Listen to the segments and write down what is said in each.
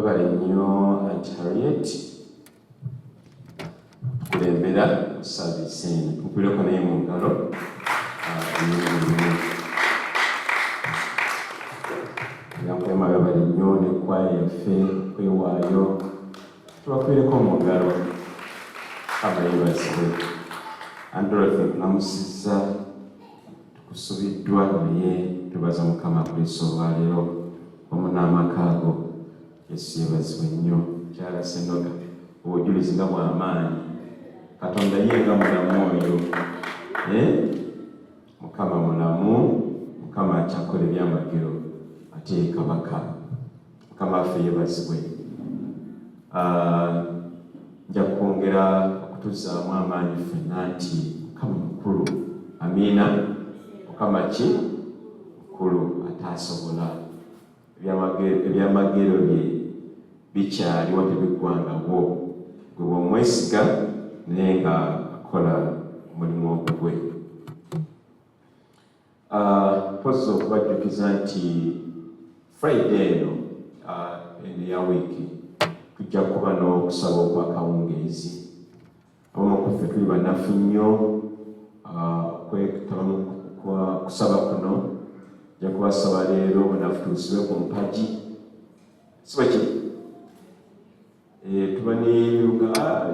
Webale nnyo Aunt Harriet tukulembera mu service eno. Tukubireko naye mu ngalo emirundi. Yankwema webale nnyo ne kwaya yaffe kwewaayo. Tubakubireko mu ngalo. Mukama yeebazibwe. Aunt Dorothy, nkulamusizza, tukusubiddwa, naye twebaza Mukama akuleese olwaleero wamu n'amaka ago. Yesu yeebazibwe nnyo. Kyala Senoga, obujulizi nga bw'amaanyi. Katonda ye nga mulamu oyo. Eh? Mukama mulamu, Mukama akyakola ebyamagero, ate ye kabaka. Mukama waffe yeebazibwe. Ah, nja kwongera okutuzzaamu amaanyi ffenna nti Mukama mukulu. Amiina. Mukama ki mukulu ataasobola. Ebyamagero bye bikyaliwo, tebiggwangawo. Gwe bw'omwesiga naye nga akola omulimu ogugwe. Mpozi okubajjukiza nti Friday eno, eno ya wiiki, tujja kuba n'okusaba okwakawungeezi. Abamu ku ffe tuli banafu nnyo okwetaba mu kusaba kuno. Nja kubasaba leero obunafu tubusibe ku mpagi, si bwe kiri? Eh, tuba n'ebiruga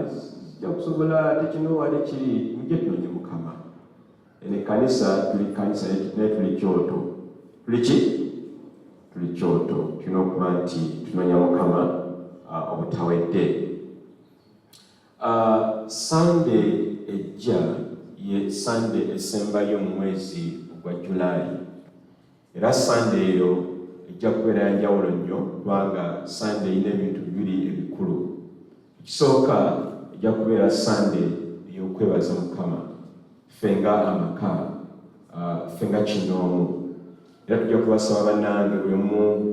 sijja kusobola, ate kino ate kiri. Mujje tunoonye Mukama. Eno ekkanisa, tuli kkanisa naye tuli kyoto. Tuli ki? Tuli kyoto. Tulina okuba nti tunoonya Mukama obutawedde. Sande ejja ye Sande esembayo mu mwezi ogwa Julaayi, era Sande eyo ejja kubeera ya njawulo nnyo kubanga Sande erina ebintu bibiri ebikulu. Ekisooka, ejja kubeera Sande ey'okwebaza Mukama ffe nga amaka, ffe nga kinoomu, era tujja kubasaba bannange buli omu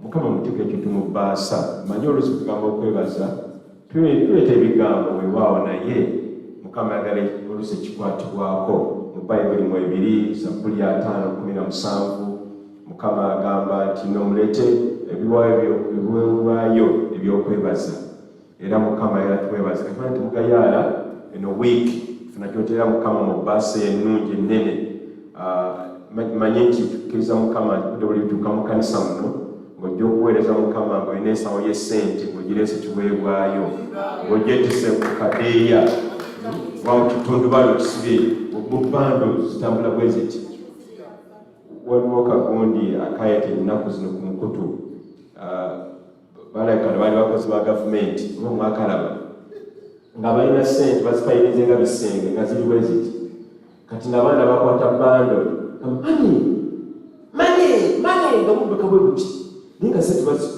Mukama muteeka ekintu mu bbaasa. Manyi oluusi tugamba okwebaza, tuleeta ebigambo weewaawo, naye Mukama ayagala oluusi ekikwatibwako. Mu Bayibuli mu ebiri Zabbuli 5:17, Mukama agamba nti nomuleete ebiweebwayo eby'okwebaza, era Mukama ayagala tumwebaze. Kati nti mugayaala eno wiiki funa kyoteera Mukama mu bbaasa ennungi ennene. Manye nti tukkiriza Mukama nti budde buli tuuka mu kanisa muno ng'ojja okuweereza Mukama ng'olina ensawo y'essente, ng'ogireese kiweebwayo, ng'ogyetise ku kadeeya oba mu kitundubaali okisibye mu bando zitambula bwe ziti. Waliwo kagundi akayeta ennaku zino ku mukutu, balabika baali bakozi ba gavumenti oba mwakalaba nga balina ssente bazipayirize nga bisenge nga ziri bwe ziti. Kati ng'abaana bakwata bando, money, money, money, nga budduka bwe buti, naye nga sente bazimeka.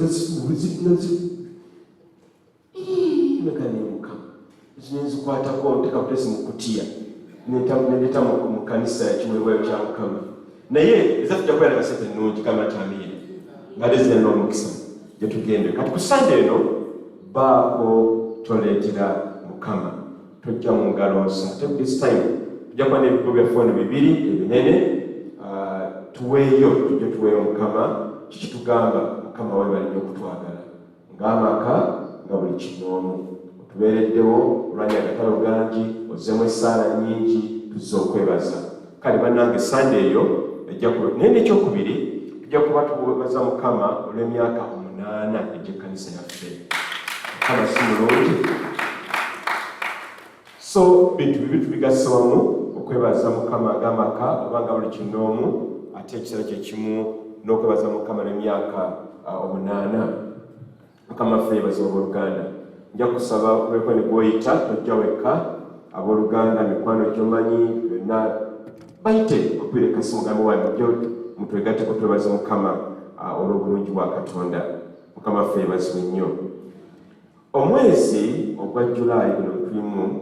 Mukama nzikwatako, nteeka butesi mu kutiya, nendeta mu kanisa ekiweebwayo kya Mukama. Naye eza tujja kubeera nga sente ennungi. Gamba nti amiina, nga zirina n'omukisa gye tugende. Kati ku Sande eno baako toleetera Mukama, tojja mu ngalo nsa. Ate this time tujja kuba n'ebigo bya fooni bibiri ebinene. Tuweeyo, tujje tuweeyo Mukama. Kiki tugamba Mukama? Webale nnyo okutwagala ng'amaka, nga buli kinoomu. Otubeereddewo, olwanya agatalo gangi, ozzemu essaala nnyingi, tuzze okwebaza. Kale bannange, Sande eyo ejja kuba naye. N'ekyokubiri, tujja kuba tuwebaza Mukama olw'emyaka 8 egy'ekkanisa yaffe. Mukama si mulungi? So bintu bibi tubigasse wamu, okwebaza Mukama ng'amaka oba nga buli kinoomu, ate ekiseera kyekimu n'okwebaza Mukama n'emyaka 8. Mukama ffe yeebazibwa. Abooluganda, nja kusaba okubeeko ne gwoyita. Tojja wekka. Abooluganda, mikwano gyomanyi byonna, bayite, okubira ekasimu, gambe wa mutwegatteko twebaze Mukama olw'obulungi bwa Katonda. Mukama ffe yeebazibwe nnyo. Omwezi ogwa Julaayi guno tulimu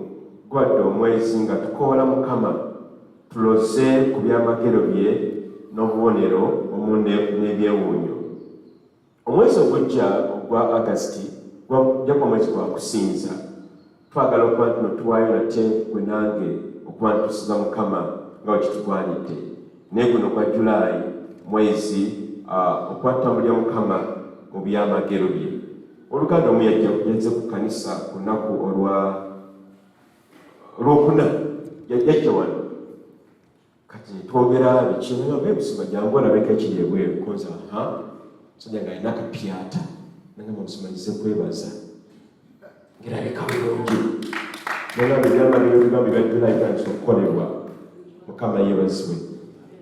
gwadde omwezi nga tukoola Mukama tuloze ku byamagero bye n'obubonero omu n'ebyewuunyo. Omwezi ogujja ogwa Agasiti gujja kuba mwezi gwa kusinza. Twagala okuba nti notuwaayo nate gwe nange okuba nti tusiza Mukama nga bwe kitugwanidde, naye guno gwa Julaayi mwezi okuba tutambulira Mukama mu byamagero bye. Oluganda omu yajja yazze ku kkanisa ku lunaku olwa olwokuna, yajja wano. Kati twogera biki, nagamba, "Musumba, jangu olabeko ekiri ebweru." Konza ha musajja nga alina akapyata, nagamba, "Musumba, nzize kwebaza, ngirabika bulungi." Nagamba ebyamagero ebigambo bya Julayi bitandise okukolebwa. Mukama yeebazibwe.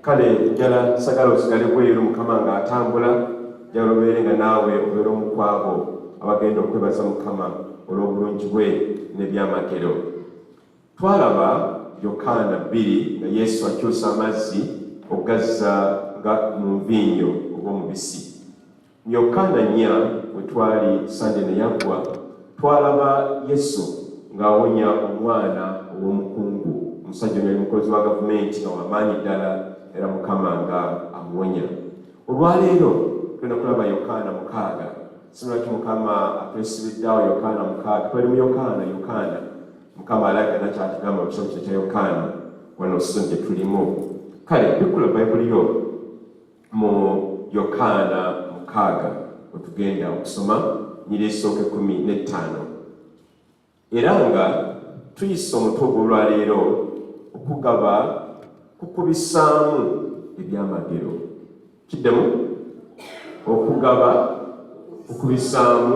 Kale njala sagala osigale bweru Mukama ng'atambula, njagala obeere nga naawe obeera omu ku abo abagenda okwebaza Mukama olw'obulungi bwe n'ebyamagero. Twalaba Yokaana 2 nga Yesu akyusa amazzi okugazza nga mu nviinyo oba omubisi. Mu Yokaana 4 we twali Sande neyaggwa, twalaba Yesu ng'awonya omwana ow'omukungu. Omusajja ono yali mukozi wa gavumenti nga wamaanyi ddala, era Mukama nga amuwonya. Olwaleero tugenda kulaba Yokaana 6. Sinolaki Mukama atwesibiddeawo Yokaana 6. Twali mu Yokaana, Yokaana Mukama alabika nakyatugamba mu kitabo kino kya Yokaana wano season gye tulimu. Kale bikkula Bayibuli yo mu Yokaana 6 wetugenda okusoma nyiri esooka 15, era nga tuyisa omutwe ogw'olwaleero, okugaba kukubisaamu ebyamagero. Kiddemu, okugaba kukubisaamu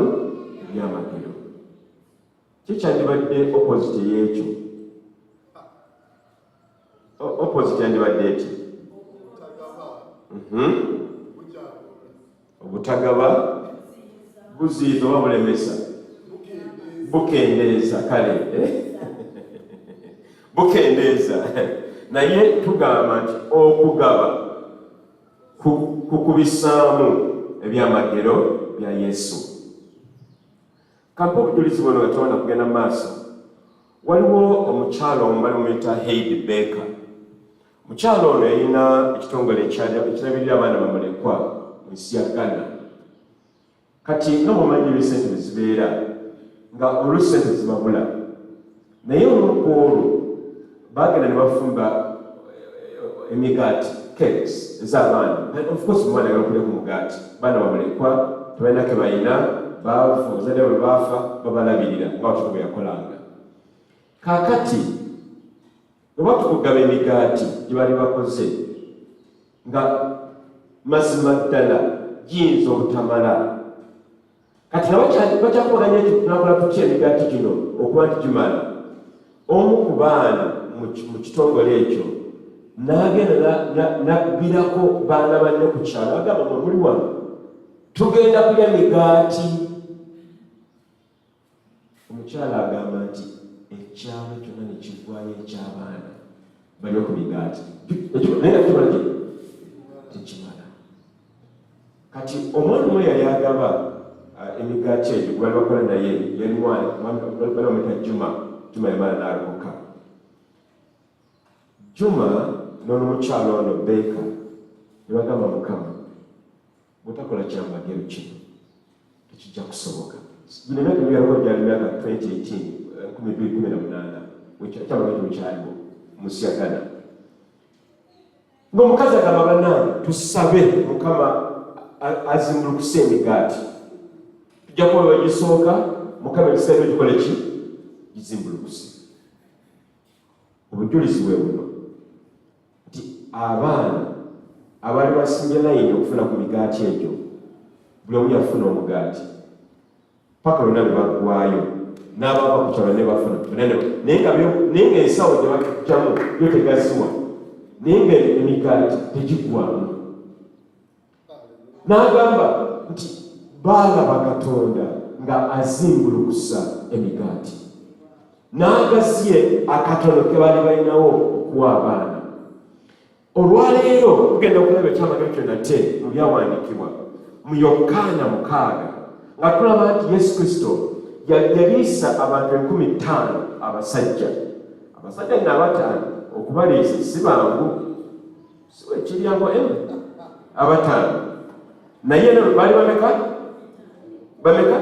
ebyamagero. Kikyandibadde opposite y'ekyo? Opposite yandibadde eti? Obutagaba buziyiza oba bulemesa, bukendeeza. Kale, eh? Bukendeeza, naye tugamba nti okugaba kukubisaamu ebyamagero bya Yesu. Kampa obujulizi buno nga tewona kugenda mu maaso. Waliwo omukyalo omu bali muyita Heidi Baker. Omukyalo ono yalina ekitongole ekirabirira abaana bamulekwa mu nsi ya Ghana. Kati nga bwomanyi ebisente bwe zibeera, nga oluusi sente zibabula, naye olumu ku olwo baagenda ne bafumba emigaati, cakes ez'abaana. Of course omwana ayagala okulya ku mugaati. Baana bamulekwa tebalina ke balina, baavu, abazadde bwe baafa babalabirira nga batuka bwe yakolanga. Kaakati bwe batukugaba emigaati gye baali bakoze, nga mazima ddala giyinza obutamala. Kati nabo bakyakubaganya ekyo, tunakola tutya emigaati gino okuba nti gimala? Omu ku baana mu kitongole ekyo n'agenda n'abbirako baana banne ku kyalo, agamba, "Mwe muli wano, tugenda kulya migaati." Omukyala agamba nti ekyalo kyonna ne kiggwayo eky'abaana balya ku migaati, naye nga kikola ki? Tekimala. Kati omwana omu yali agaba emigaati egyo gwe bali bakola naye yali mwana bali bamuyita Juma. Juma yamala n'alokoka. Juma n'onomukyalo ono Baker ne bagamba, "Mukama, bw'otakola kyamagero kino tekijja kusoboka." Bino emyaka emiwerako gyali myaka 2018, 2018, ekyamagero kino kyaliwo mu nsi ya Ghana. Ng'omukazi agamba, "Bannange, tusabe Mukama azimbulukuse emigaati, tujja kuba wegisooka. Mukama ebiseera byo gikole ki? Gizimbulukuse." Obujulizi bwe buno nti abaana abaali basimbye layini okufuna ku migaati egyo, buli omu yafuna omugaati paka lwonna lwe baggwayo, n'abava ku kyalo ne bafuna, naye nga ensawo gye bajjamu yo tegaziwa, naye nga emigaati tegiggwamu. N'agamba nti baalaba Katonda nga azimbulukusa emigaati n'agaziye akatono ke baali balinawo okuwa abaana. Olwaleero tugenda okulaba ekyamagero kyo nate mu byawandiikibwa mu Yokaana 6, nga tulaba nti Yesu Kristo yaliisa abantu 5000 abasajja. Abasajja nno abataano okubaliisa si bangu, si wekiryango emu abataano, naye eno baali bameka? Bameka?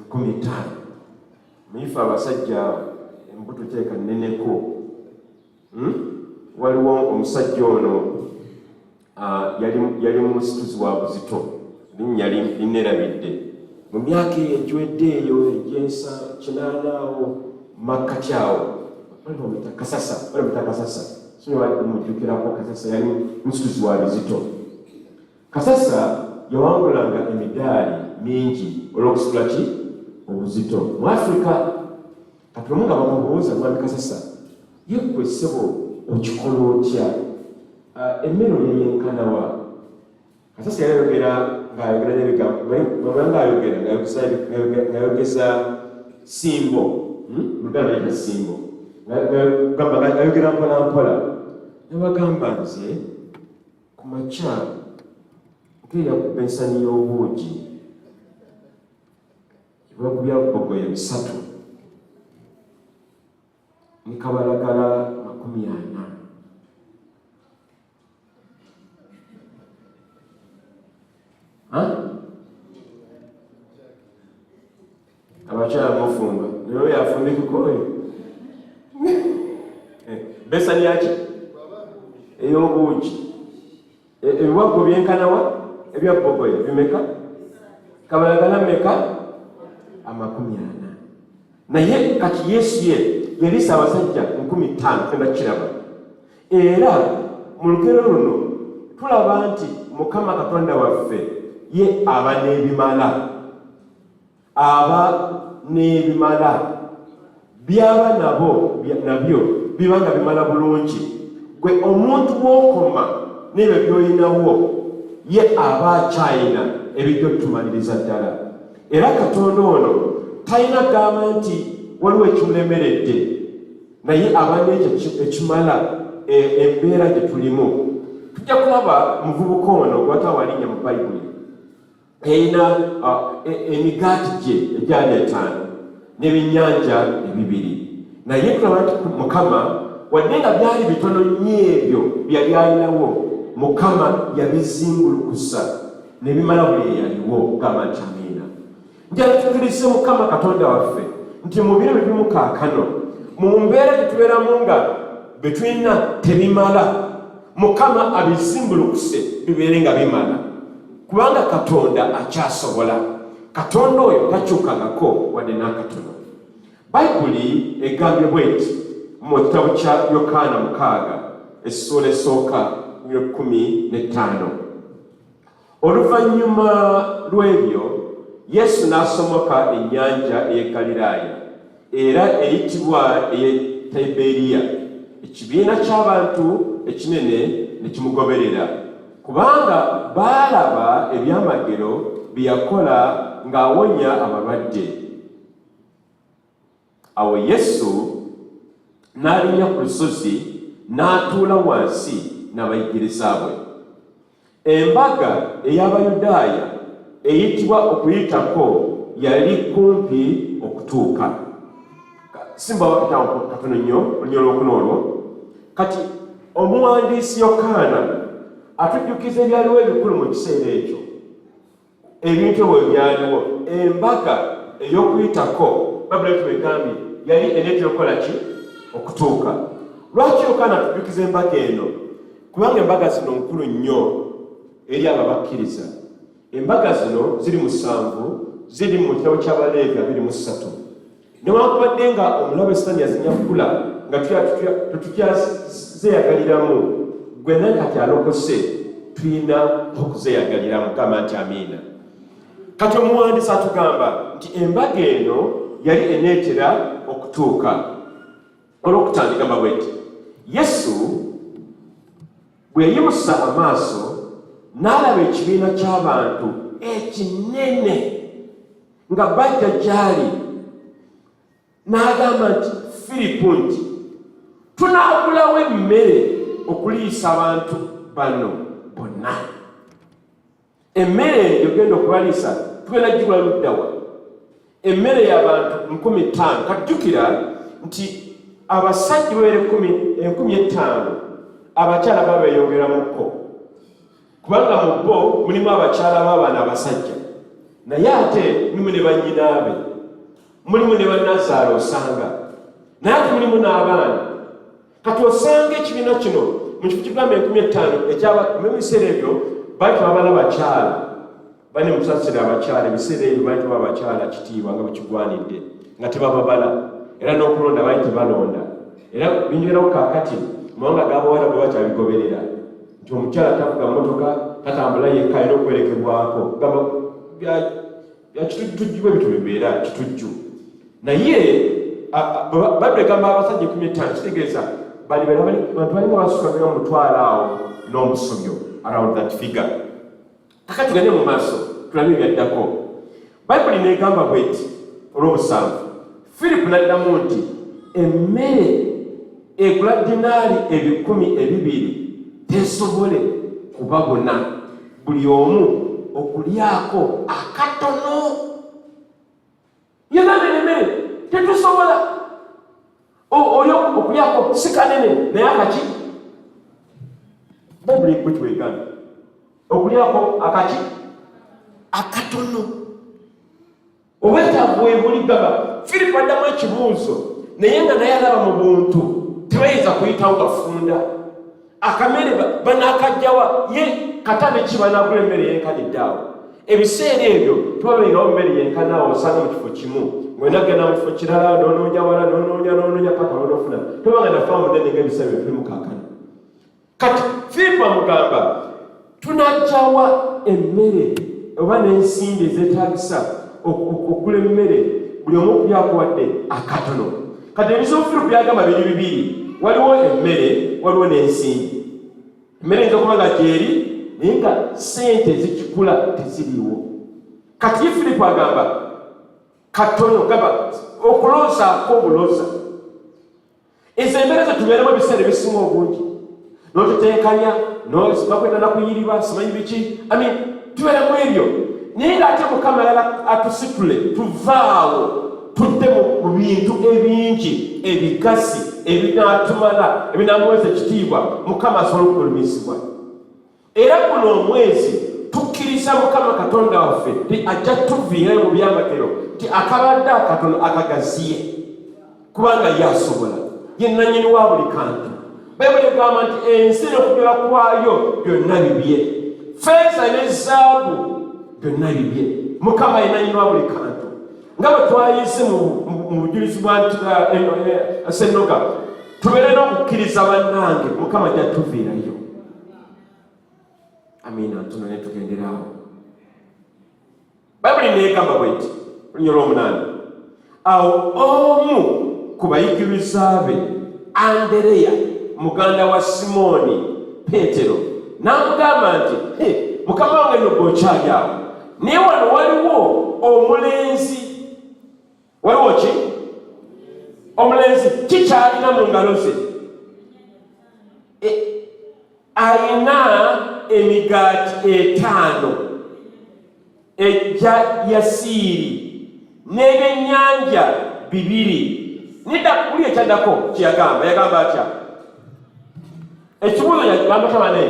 5000. Muife abasajja embuto teeka nneneko. Waliwo omusajja ono yali musituzi wa buzito, linnya linnerabidde. Mu myaka eyo egiwedde eyo egyensa kinaanaawo makkati awo bamuyita Kasasa, bamuyita Kasasa, mujjukirako Kasasa yali musituzi wa bizito. Kasasa yawangulanga emidaali mingi olw'okusitula ki obuzito mu Afirika. Kati omu nga bamubuuza, Mwami Kasasa, ye ggwe ssebo okikola otya? Ah, emmere olya yenkanawa? Kasasa yali ayogera ng'ayogera n'ebigambo baba ng'ayogera ng'ayogeza simbo, hmm? Luganda bayita simbo, gamba ng'ayogera mpola mpola, nabagamba nze ku makya nkeera ku bensani y'obuugi ebakubya bogoya bisatu ne kabalagala 40. Abakyala mufumba naye oyo afumba ekikooyi besani yaki ey'obuugi, ebiwaggo byenkanawa ebya bogoya bimeka, kabalagala meka? 40. Naye kati Yesu ye yaliisa abasajja 5000, tugenda kukiraba. Era mu lugero luno tulaba nti Mukama Katonda waffe ye aba n'ebimala, aba n'ebimala byaba nabo nabyo biba nga bimala bulungi. Gwe omuntu w'okoma n'ebyo by'olinawo, ye aba akyayina ebijja otumaliriza ddala. Era Katonda ono talina gamba nti waliwo ekimulemeredde, naye aba n'ekyo ekimala embeera gye tulimu. Tujja kulaba muvubuka ono gwatawalinnya mu Bayibuli erina emigaati gye egyali etaano n'ebyennyanja ebibiri, naye tulaba nti Mukama wadde nga byali bitono nnyo ebyo byali alinawo, Mukama yabizimbulukusa ne bimala buli eyaliwo. Gamba nti amiina. Njala tukkirize Mukama Katonda waffe nti mu biro bye tulimu kaakano, mu mbeera gye tubeeramu nga bye tulina tebimala, Mukama abizimbulukuse bibeere nga bimala, kubanga Katonda akyasobola. Katonda oyo takyukangako wadde n'akatono. Bayibuli egambye bweti mu kitabo kya Yokaana 6 essuula esooka 15. Oluvannyuma lw'ebyo Yesu n'asomoka ennyanja ey'e Ggaliraaya era eyitibwa ey'e Tiberiya. Ekibiina ky'abantu ekinene ne kimugoberera, kubanga baalaba ebyamagero bye yakola ng'awonya abalwadde. Awo Yesu n'alinnya ku lusozi n'atuula wansi n'abayigiriza bwe. Embaga ey'Abayudaaya eyitibwa Okuyitako yali kumpi okutuuka. Simba katono nnyo olunya olwokuna olwo. Kati omuwandiisi Yokaana atujjukiza ebyaliwo ebikulu mu kiseera ekyo. Ebintu ebyo byaliwo, embaga ey'Okuyitako, Bayibuli tubegambye yali eneetera okukola ki? Okutuuka. Lwaki Yokaana atujjukiza embaga eno? Kubanga embaga zino nkulu nnyo eri abo abakkiriza. Embaga zino ziri musanvu, ziri mu kitabo ky'Abaleevi 23. Newankubadde nga omulabe Sitaani yazinyakula nga tetukyazeeyagaliramu, gwe naye kati alokose tulina okuzeeyagaliramu. Gamba nti amiina. Kati omuwandiisi atugamba nti embaga eno yali eneetera okutuuka. Olwokutandika gamba bweti, Yesu bwe yayimusa amaaso n'alaba ekibiina ky'abantu ekinene nga bajja gy'ali, n'agamba nti Firipo nti tunaagulawo emmere okuliisa abantu bano bonna? Emmere gyogenda okubaliisa tugenda gigula luddawa? Emmere y'abantu 5000. Katujjukira nti abasajja babeera 5000, abakyala babeeyongeramukko, kubanga mu bo mulimu abakyala b'abaana abasajja, naye ate mulimu ne bannyinaabe, mulimu ne bannazaala osanga, naye ate mulimu n'abaana. Kati osanga ekibiina kino mu kifo kigamba 5000 ekyaba mu biseera ebyo baali tebabala bakyala. Bane musasire abakyala, ebiseera ebyo baali tebawa abakyala kitiibwa nga bwekigwanidde, nga tebababala, era n'okulonda baali tebalonda. Era binywerako kaakati mawanga g'abawala bwe bakyabigoberera nti omukyala tavuga mmotoka, tatambula yekka, alina okwerekebwako. Gamba bya kitujjutujju bwe bityo bibeera kitujju. Naye Bayibuli egamba abasajja 15, kitegeeza bali bantu balinga basuka nga mutwalo awo n'omusobyo, around that figure. Kaka tugende mu maaso tulabe ebyaddako. Bayibuli n'egamba bweti olw'omusanvu, Firipu n'addamu nti, emmere egula dinaali 2000 tesobole kubabuna buli omu okulyako akatono. Yagamba emmere tetusobola oli okulyako, si kanene naye akaki. Bayibuli bwetwegamba okulyako akaki akatono. Obwetaavu webuli. Gaba Firipu addamu ekibuuzo, naye nga naye alaba mu buntu tebayinza kuyitawo bafunda akamere banakajjawa, ye katale ki banagula emmere yenkanidde awo. Ebiseera ebyo tebabengawo mmere yenkana awo, osanga mu kifo kimu ng'olina kugenda mu kifo kirala, nonoonya wala, nonoonya, nonoonya paka lwonofuna. Tobanga na faamu nene ng'ebiseera bye tulimu kaakano. Kati Firipo amugamba, tunajjawa emmere oba n'ensimbi ezeetaagisa okugula emmere buli omu okulyako wadde akatono? Kati ebizibu Firipo byagamba biri bibiri: waliwo emmere, waliwo n'ensimbi. Emmere eyinza okuba nga gyeri, naye nga ssente ezikigula teziriiwo. Kati ye Firipo agamba katono, gamba okulozaako obuloza. Ezo embeera zetubeeramu ebiseera ebisinga obungi, n'otutenkanya, bakwenda nakuyiriba, simanyi biki, I mean, tubeeramu ebyo, naye ng'ate Mukama yala atusitule tuvaawo tudde mu bintu ebingi ebigasi ebinaatumala, ebinaamuweza ekitiibwa. Mukama asobola okugulumizibwa. Era guno omwezi tukkiriza Mukama Katonda waffe nti ajja tuviirayo mu byamagero, nti akabadde akatono akagaziye, kubanga ye asobola, ye nannyini wa buli kantu. Bayibuli egamba nti ensi n'okugera kwayo byonna bibye, feeza ne zaabu byonna bibye. Mukama ye nannyini wa buli kantu, nga bwe twayize mu bujulizi bwa Ssennoga. Tubeere n'okukkiriza bannange, Mukama ajja tuviirayo. Amiina. Ntono ne tugenderaawo. Bayibuli neegamba bweti, olunya olw'omunaana, awo omu ku bayigiriza be, Andereya muganda wa Simooni Peetero, n'amugamba nti, Mukama wange, nno gwe okyali awo, naye wano waliwo omulenzi. Waliwo ki? Omulenzi. Kikyalina mu ngalo ze? Ayina emigaati 5 ejja yasiiri n'ebyennyanja 2. Nidda buli ekyaddako kyeyagamba, yagamba atya? Ekibuuzo yagamba tabane,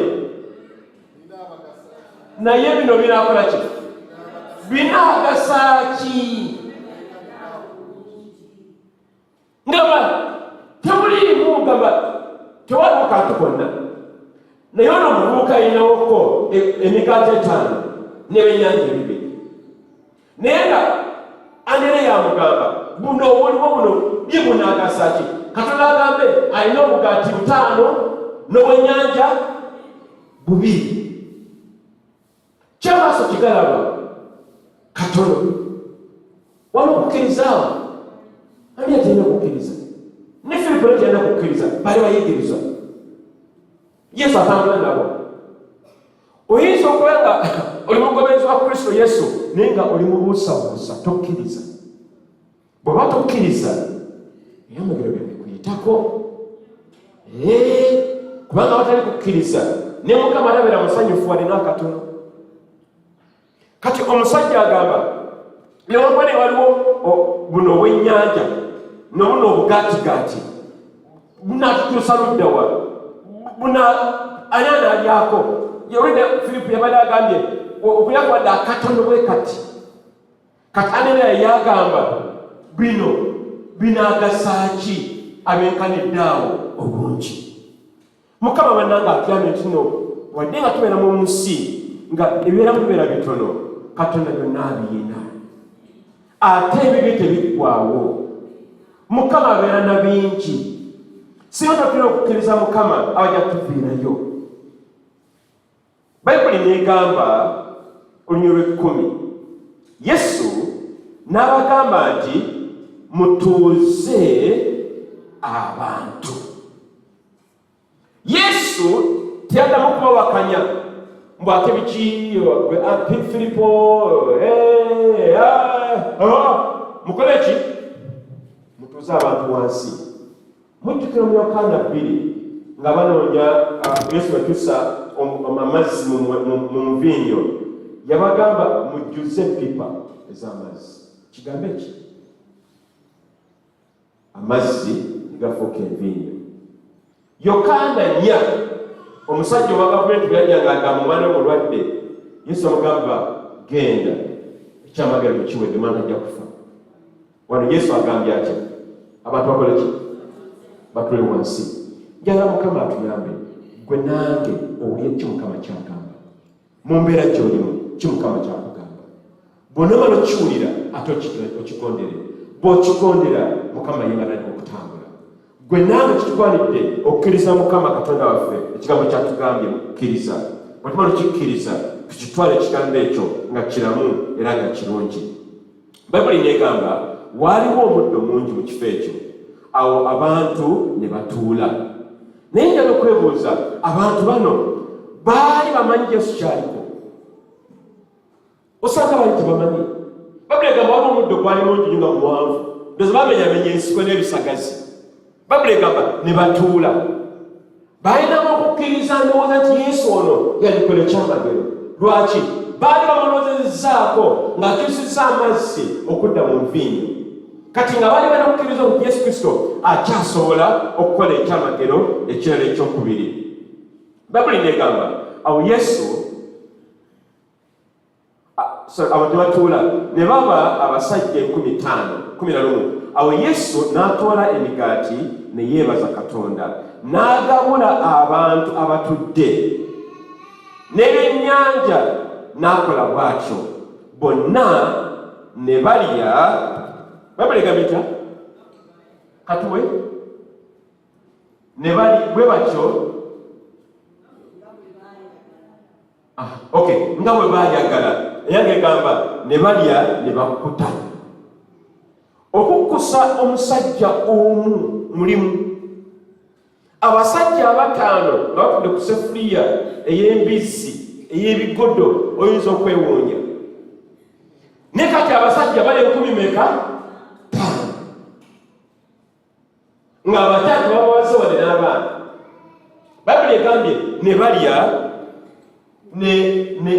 naye bino binakola ki? Binaagasa ki? Ngamba temuliimu, gamba tewaliwo kantu konna, naye ono omuvubuka ayinawoko emigaati 5 n'ebyennyanja 2. Naye nga Andere yamugamba, buno obuliwo buno bye bunaagasa ki? Katonda agambe alina obugaati 5 n'obwennyanja 2. Kyamaaso kigalaba katono. Waliwo okukkiriza awo? Ani atalina kukkiriza? Ne Firipo naye talina kukkiriza, bali bayigiriza, Yesu atambula nabo. Oyinza okuba nga oli mugoberezi wa Kristo Yesu, naye nga oli mubuusabuusa, tokkiriza. Bw'oba tokkiriza, ebyamagero byabikuyitako, kubanga watali kukkiriza ne Mukama alabera musanyufu wadde n'akatono. Kati omusajja agamba, newankubadde waliwo buno obwennyanja nobuno obugaatigaati, bunatutuusa ludda wa? Buna ani anaalyako? Yolwedde Firipu yabadde agambye okulya wadde akatono bwe kati. Kati Andereya yagamba, bino binaagasa ki abenkanidde awo obungi? Mukama bannange atuyambe nti no wadde nga tubeera mu nsi nga ebibeeramu bibeera bitono, Katonda byonna abiyina, ate ebibye tebiggwawo. Mukama abeera na bingi. Singa tatulina okukkiriza, Mukama abajja kutuviirayo. Bayibuli n'egamba olunyiriri lw'ekkumi, Yesu n'abagamba nti, "Mutuuze abantu." Yesu teyaddamu kubawakanya mbu, "Ate biki gwe Firipo? Mukole ki? Mutuuze abantu wansi." Mujjukira mu Yokaana 2 nga banoonya Yesu yakyusa amazzi mu nviinyo, yabagamba, "Mujjuze epipa ez'amazzi." Kigambe ki? Amazzi gafuuka enviinyo. Yokaana 4, omusajja owa gavumenti bwe yajja ng'agamba omwana omulwadde, Yesu amugamba, "Genda, ekyamagero tekiwedde, mwana tajja kufa." Wano Yesu agambye atya? Abantu bakole ki? Batule wansi. Njagala Mukama atuyambe, gwe nange owulye ki Mukama kyagamba mu mbeera gy'olimu, ki Mukama kyakugamba. Bw'onoomala okiwulira, ate okigondere. Bw'okigondera, Mukama ye nga okutambula. Gwe nange kitugwanidde okukkiriza Mukama Katonda waffe, ekigambo kyatugambye mukkiriza. Bwe tumala okikkiriza, tukitwala ekigambo ekyo nga kiramu era nga kirungi. Bayibuli negamba waaliwo omuddo mungi mu kifo ekyo, awo abantu ne batuula. Naye njala okwebuuza, abantu bano baali bamanyi Yesu kyaliko? Osanga bali tebamanyi. Bayibuli egamba waliwo omuddo gwali mungi nyo nga muwanvu, ndoza bamenyamenya ensiko n'ebisagazi. Bayibuli egamba ne batuula. Balinamu okukkiriza, ndowooza nti Yesu ono yalikola ekyamagero. Lwaki baali bamulowoozezzaako ng'akyusizza amazzi okudda mu nviinyo? Kati nga baali balina okukkiriza nti Yesu Kristo akyasobola okukola ekyamagero ekirala ekyokubiri. Bayibuli negamba awo Yesu, abo tebatuula, ne baba abasajja 5000, 11. Awo Yesu n'atwala emigaati ne yeebaza Katonda, n'agabula abantu abatudde, n'ebyennyanja n'akola bw'atyo. Bonna ne balya. Bayibuli egamba etya? Katuwe ne bali bwe batyo. Ah, okay, nga bwe baayagala. Eyange egamba ne balya ne bakkuta. Okukkusa omusajja omu mulimu abasajja abataano nga batudde ku sefuliya ey'embizzi ey'ebigodo, oyinza okwewuunya. Ne kati abasajja bali enkumi meka? Ttaano, ng'abataatu babawaze wadde n'abaana. Bayibuli egambye ne balya ne ne